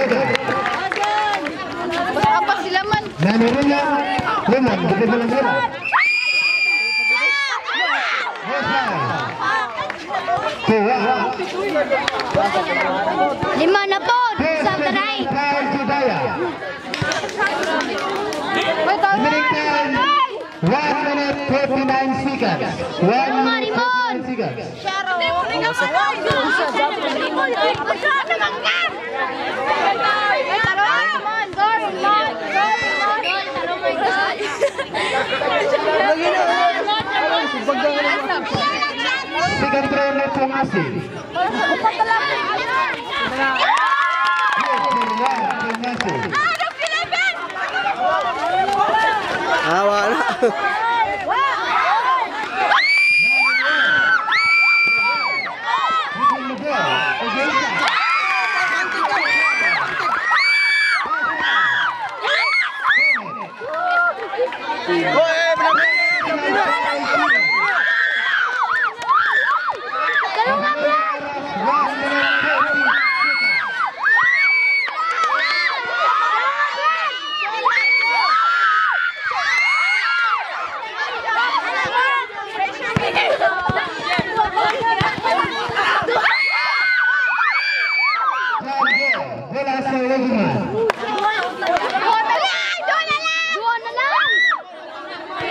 Reda. Apa sila man? Nani William. William, dribble ang bola. Rosa. Kuha. Lima na po. Sa taray. Kyle Judaya. Remaining time, 1 minute 39 seconds. 1 minute 39 seconds. Second throw na Pungasi. Yes, Pungasi. Ah, wala.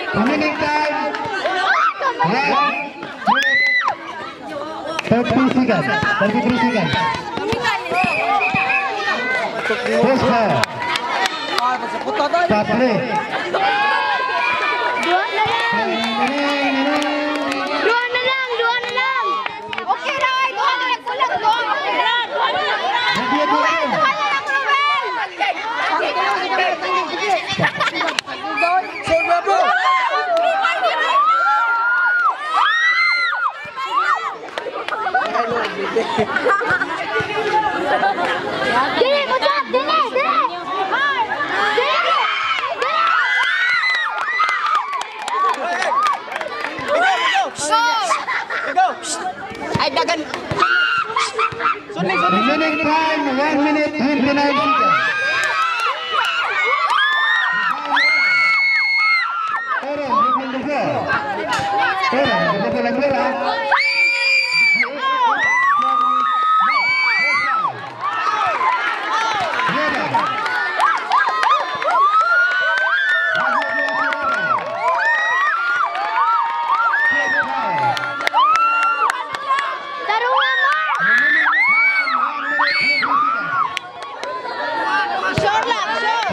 Remaining time, 1 minute 30 seconds. 33 seconds. First foul. Tatlo. Dua na lang. Dua na lang. Dua na lang. Okay ra, ay, duha na lang kulang, duha na lang. Duha na lang. Duha na lang, Ruben. Dili, butap! Dili! Dili! Dili! Dili! Ay, dagan. Remaining time, 1 minute 29 seconds. Aaron, dribbling the ball. Aaron, dribble ang bola. Reda. Taro nga, Mark! Sure lang, sure.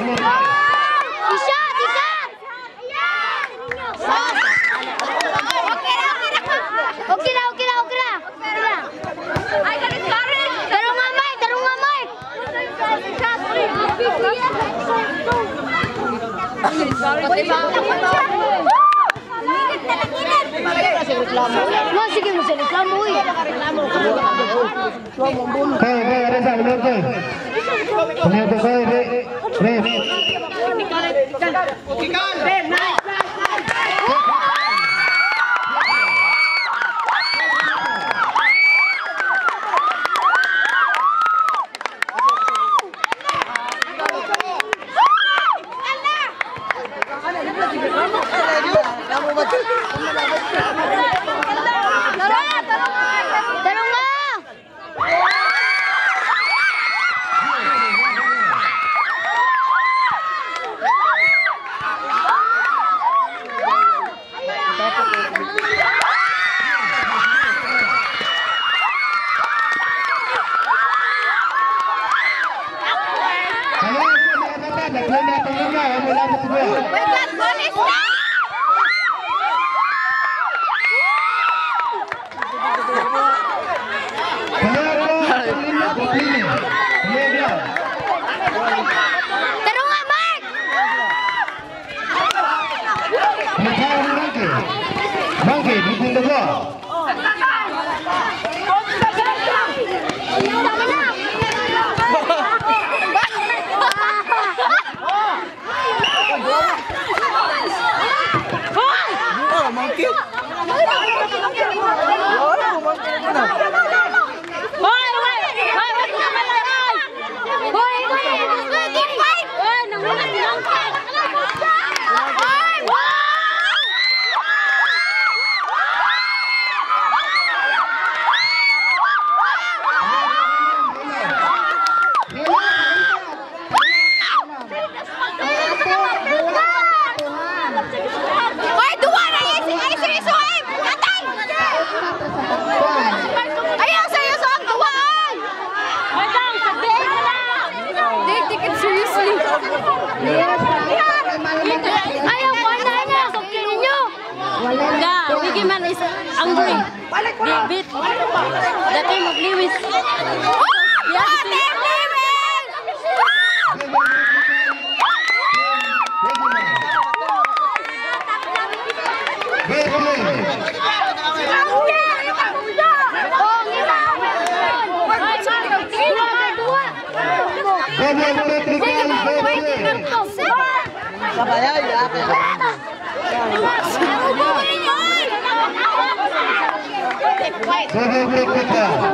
I-shot! I-shot! Okay ra, okay ra. Okay na, okay na, okay na. Okay na. Ay, galit, galit. Taro nga, Mark! Taro nga, Mark! Ma, sige mo sa reklamo, eh. Koy, koy, Reza, ulur koy. Punya tu koy, Re, Re. Taro nga! Kaya ako mga kapatid, nag-play na itong lima, wala na siguro. Wait lang, goal is na. Kaya ako, itong lima, kuklini. Kaya Taro nga, Mark! Nag-foul ni Monkey. Monkey, dribbling the ball. Tama na! Oh, monkey. Oh, monkey na. Hoy, hoy, hoy, wag na malagay. Hoy! Ayaw ko na na. Sukli ninyo. The Wiggy Man is angry. They beat the team of Lewis. Yeah, Team Lewis!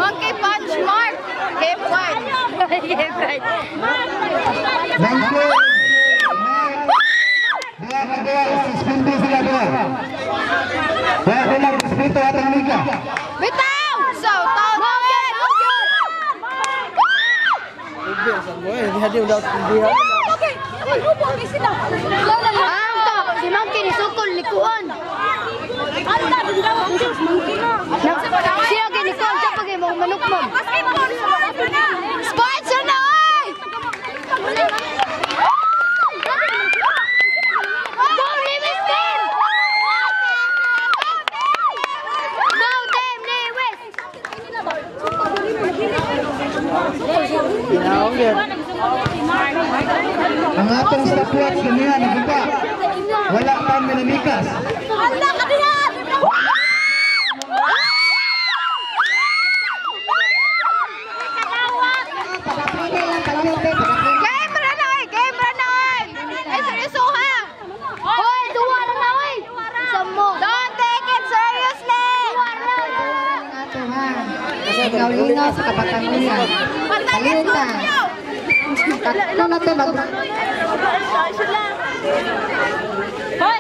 Monkey punch Mark. Keep white. Keep white. Bitaw! So, tawag! Okay. Ang to, si Monkey ni sukol likuan. Siya gini kuan siya pag mo manok mo. Sponsor na oy! Go Lewis team! Go team Lewis! Ang atong stopwatch kaniya nabuka. Wala pa minamikas. Ala ka diha! Game ra na oy! Game ra na oy! Ay seryoso ha! Hoy, duwa na na oy. Sa mo. Don't take it seriously! Duwa na. Ikaw linaw sa kabataan. Patayin ko niyo! Tatlo na to mag... Hoy,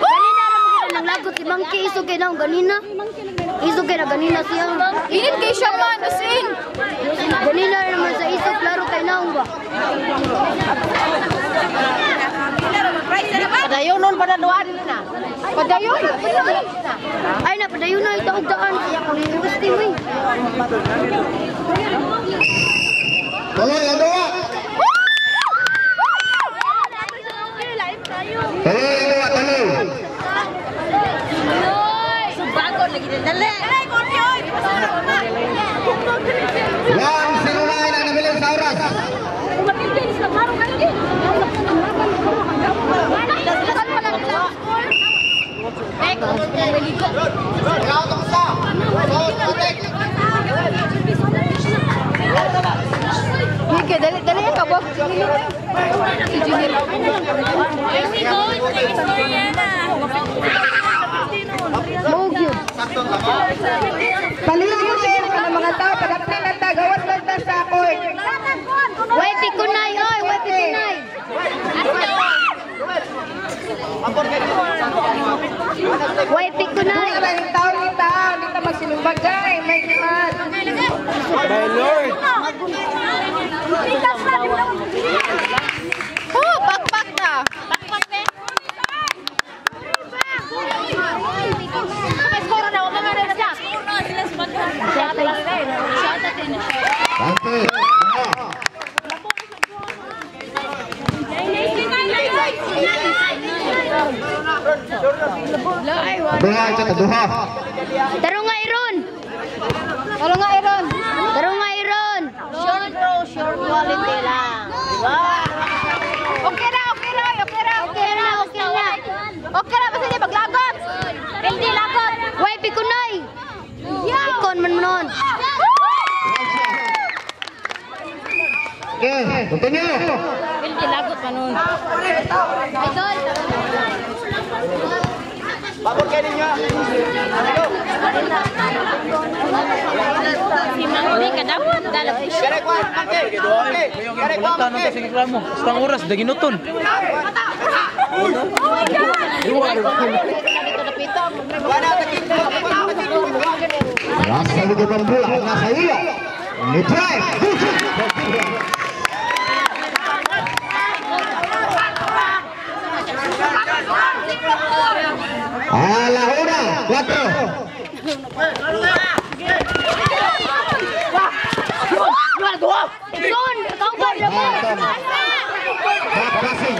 Ganina ra mo kita nang lagot si Monkey isog kay naong ganina. Isog kay na ganina siya. Init kay siya man, as in! Ganina ra naman sa isog klaro kay naong ba. Padayon nun, padaduan na. Padayon! Ay na padayon na itaog daan siya kung Lewis team eh. Tuloy ang duwa. Tuloy ang duwa, tuloy. 1:09 ang nabilin sa oras. Hige, dali, dali ka ba? Mugyo. Paligo siya ng mga tao, padapli lang ta, gawat lang ta sa court. Way pikunay oy, way pikunay. Way pikunay. Wala yung tao ni tao, hindi ta magsinumbagay, my God. My Lord. Oh, pakpak na! Dante. Duha, ito, duha. Tarong nga iron. Taro nga, Aaron! Tarong nga iron. Short bro, short quality lang. Okay ra, okay ra, okay ra! Okay na, okay na. Okay ra, basta di maglagot! Hindi lagot. Way pikunay. Ikon man nun. Okay, continue. Hindi lagot pa nun. Idol. Si Mangdi kadawat dalag. Punta nung kasi reklamo. Basta oras, daginuton. Nasa likod ng bola, nasa iyo. Ni drive. A la una, 4. Son, kaupad na mo. Back passing.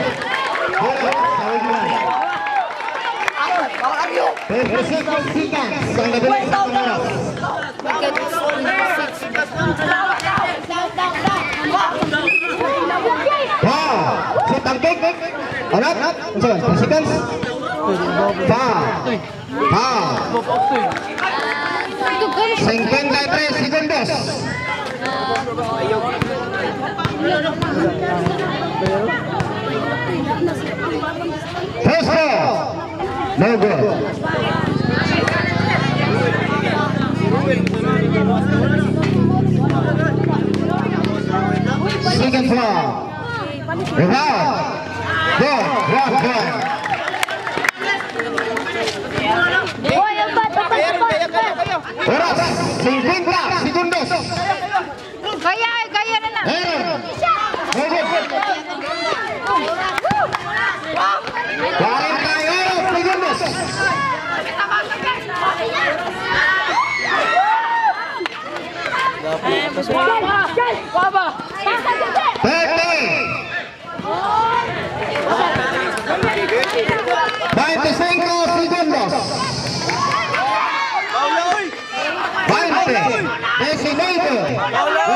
Bola sa Wigiman. 26 seconds ang nabiling sa oras. Wow! Set ang kick. Anak, unsa ba? 10 seconds. 5, 4, 53 segundos. First ball. No good. Second floor. Rebound. Good. One point. Hoy, ambat, ambat, ambat. Oras. 50 segundos. Kaya, kaya na lang. Aaron. No good. 41 segundos. 30. 25 segundos. 20, 19.